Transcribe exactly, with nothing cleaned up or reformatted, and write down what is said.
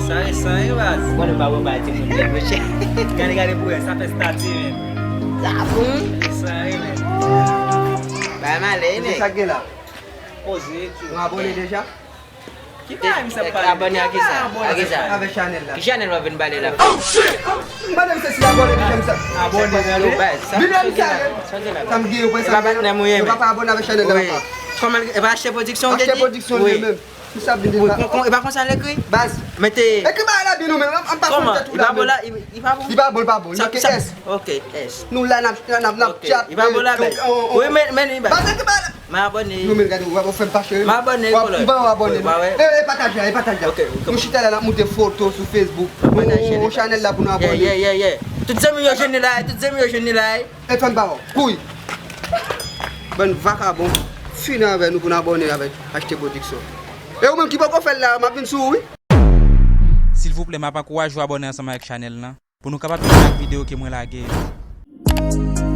Sa resan wi baz. Ou konnen m pa bon bay timoun yo, monchè. Gade, gade pou wè, sa fè stati menm. Sa bon? Resan wi menm. Bay malè wi nèg. Sa gen la. Poze tou. Nou abòne deja? Ki bagay misye ap pale? Abòne a kisa? A kisa? Avèk chanèl la. Ki chanèl w ap vin pale la? M mande misye si l abòne deja, misye. Abòne deja wi. Vin la misye ale. Sa m gen yo pran sa. E pa patnè m ou ye menm. Yo pa abòne avèk chanèl la papa. Kòman e pa Achte Pwodiksyon ou te di? Achte Pwodiksyon li menm. Misye ap vin vin. Wi, e pa konsa l ekri? Baz. Mete. Ekri bagay la byen non men, an pa konn tèt ou la menm. Li pa bon la, li pa bon? Li pa bon, li pa bon. Li make S. Ok, S. Nou la n ap n ap n ap chat. Li pa bon la bèl. Wi men men li baz. Baz, ekri bagay la. M abòne. Nou menm gade, w ap fè m fache wi. M abòne wi kòlòy. M pa abòne non. E, e pataj la, e pataj la. Ok, ok. Nou chita la n ap moute foto sou Facebook. Yon chanèl la pou nou abòne. Yeah, yeah, yeah. Tout zanmi yo jwenn li la, tout zanmi yo jwenn li la. E fè m pa wè w. Kouri. Bann vakabon. Fini avè nou pou n abòne avèk Achte Pwodiksyon. E ou menm ki poko fè l la, m ap vin sou ou wi. Silvouplè, m ap ankouraje w abòne ansanm avèk chanèl lan, pou nou kapab vin ak videyo ke mwen lage yo.